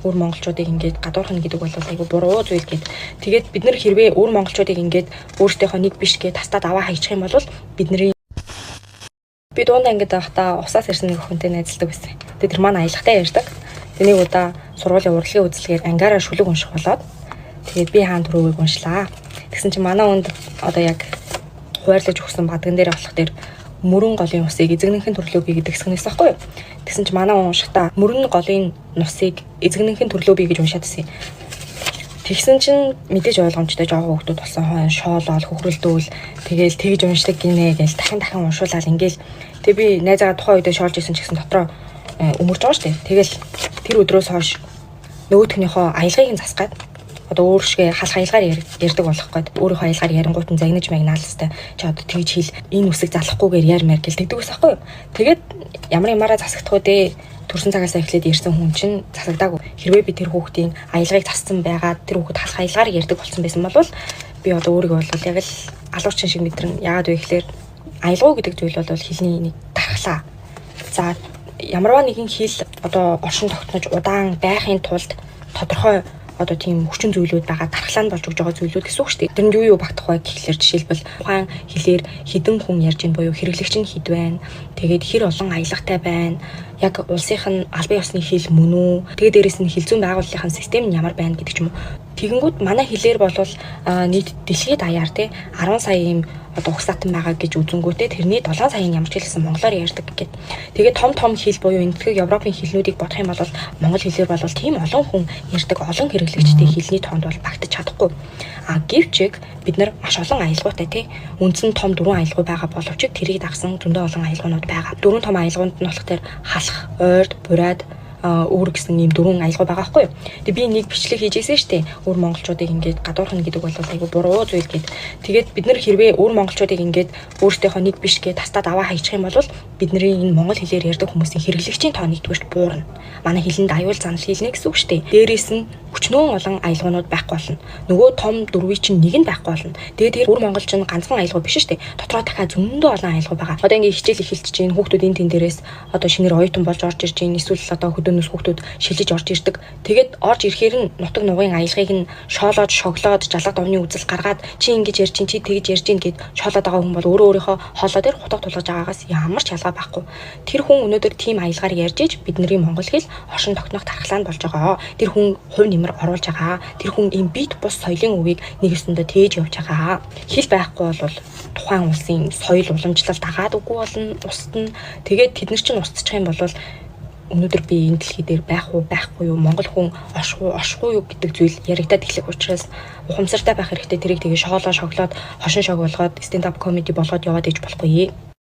Өвөр монголчуудыг ингээд гадуурхна гэдэг бол айгүй буруу зүйл гээд. Тэгээд бид нар хэрвээ өвөр монголчуудыг ингээд өөрсдийнхөө нэг биш гээд тастаад аваа хайчих юм бол бидний би дунд ангид байхдаа усаас ирсэн нэг охинтой найзалдаг байсан. Тэгээд тэр маань аялгатай ярьдаг. Тэгээд нэг удаа сургуулийн урлагийн үзлэгээр ангаараа шүлэг унших болоод тэгээд би хаан түрүүгийг уншлаа. Тэгсэн чинь манай хүнд одоо яг хуваарлаж өгсөн бадган дээр болох дээр мөрөн голын усыг эзэгнэнхэн төрлөө би гэдэг хэсэг нэсэн байхгүй юу? Тэгсэн чинь манай хүн уншихдаа мөрөн голын нусыг эзэгнэнхэн төрлөө би гэж уншаад ирсэн. Тэгсэн чинь мэдээж ойлгомжтой жоохон хүүхдүүд болсон хойно шоолоол хөхрөлдөөл тэгээл тэгж уншдаг гинэ гээл дахин дахин уншуулаад ингээл тэг би найзаагаа тухайн үедээ шоолж исэн ч гэсэн дотроо өмөрж байгаа шүү дээ. Тэгэл тэр өдрөөс хойш нөгөөтгнийхөө аялгыг нь засгаад одоо өөр шигээ халах аялгаар ярьдаг болох гээд өөрийнхөө аялгаар ярингуут нь загнаж магнаал хэвээр чи одоо тэгж хэл энэ үсэг залахгүйгээр ярмаар гэл тэгдэг ус аахгүй юу. Тэгээд ямар ямаараа засагдах вэ дээ, төрсэн цагаасаа эхлээд ирсэн хүн чинь засагдаагүй. Хэрвээ би тэр хүүхдийн аялгыг зассан байгаад тэр хүүхэд халах аялгаар ярьдаг болсон байсан бол би одоо өөрийгөө бол яг л алуурчин шиг мэдэрнэ. Яагаад вэ гэхээр аялгау гэдэг зүйл бол хэлний нэг дархлаа. За, ямарваа нэгэн хэл одоо оршин тогтнож удаан байхын тулд тодорхой одоо тийм хүчин зүйлүүд байгаа, дархлаа нь болж өгж байгаа зүйлүүд гэсэн үг шүү дээ. Тэрэнд юу юу багтах вэ гэхлээр жишээлбэл тухайн хэлээр хэдэн хүн ярьж ийн буюу хэрэглэгч нь хэд байна. Тэгээд хэр олон аялгатай байна. Яг улсынх нь албан ёсны хэл мөн үү? Тэгээд дээрэс нь хэл зүйн байгууллагын систем нь ямар байна гэдэг ч юм уу. Тэгэнгүүт манай хэлээр болвол нийт дэлхийд даяар те 10 сая ийм одоо угсаатан байгаа гэж үзэнгүүтээ тэрний 7 саяын ямар ч хэлсэн монголоор ярьдаг гэхэд. Тэгээд том том хэл буюу Энэтхэг Европын хэлнүүдийг бодох юм бол монгол хэлээр бол тийм олон хүн ярьдаг, олон хэрэглэгчтэй хэлний тоонд бол багтаж чадахгүй. А гэвч бид нар маш олон аялгаутай тий үндсэн том дөрвөн аялгау байгаа боловч тэрийг дагсан зөндөө олон аялгуунууд байгаа. Дөрвөн том аялгаунд нь болох тэр халах, ойрд, бурайд, өөр гэсэн ийм дөрвөн аялгау байгаа байхгүй юу. Тэгээ би нэг бичлэг хийж исэн шүү дээ. Өвөр монголчуудыг ингээд гадуурхна гэдэг бол айгүй буруу зүйл гээд. Тэгээд бид нар хэрвээ өвөр монголчуудыг ингээд өөрсдийнхөө нэг биш гээд тастаад аваа хайчих юм бол бидний энэ монгол хэлээр ярьдаг хүмүүсийн хэрэглэгчийн тоо нэгдүгээрт буурна. Манай хэлэнд аюул занал хийлнэ гэсэн үг шүү дээ. Дээрээс нь өчнөөн олон аялгуунууд байхгүй болно. Нөгөө том дөрвийн чинь нэг нь байхгүй болно. Тэгээд тэр өвөр монгол чинь ганцхан аялгау биш шүү дээ. Дотроо дахиад зөндөө олон аялгау байгаа. Одоо ингээд хичээл эхэлж чинь хүүхдүүд энэ тэн дээрээс одоо шинээр оюутан болж орж ирж чинь эсвэл одоо хөдөөнөөс хүүхдүүд шилжиж орж ирдэг. Тэгээд орж ирэхээр нь нутаг нугын аялгыг нь шоолоод шоглоод жалга довны үзэл гаргаад чи ингэж ярьж чинь чи тэгж ярьж чинь гэд шоолоод байгаа хүн бол өөрөө өөрийнхөө хоолой дээр хутга тулгаж байгаагаас ямар ч ялгаа байхгүй. Тэр хүн өнөөдөр тийм аялгаар ярьж иж бидний монгол хэл оршин тогтнох дархлаа нь болж байгаа. Тэр хүн хувь нэмэр оруулж байгаа. Тэр хүн ийм бит бус соёлын үгийг нэг өсөндөө тээж явж байгаа. Хэл байхгүй бол тухайн улсын соёл уламжлал дагаад үгүй болно, устна. Тэгээд тэд нар чинь устчих юм бол өнөөдөр би энэ дэлхий дээр байх уу, байхгүй юу, монгол хүн орших уу, оршихгүй юу гэдэг зүйл яригадаад эхлэх учраас ухамсартай байх хэрэгтэй. Тэрийг тэгээ шоолоо шоглоод хошин шог болгоод stand up comedy болгоод яваад иж болохгүй.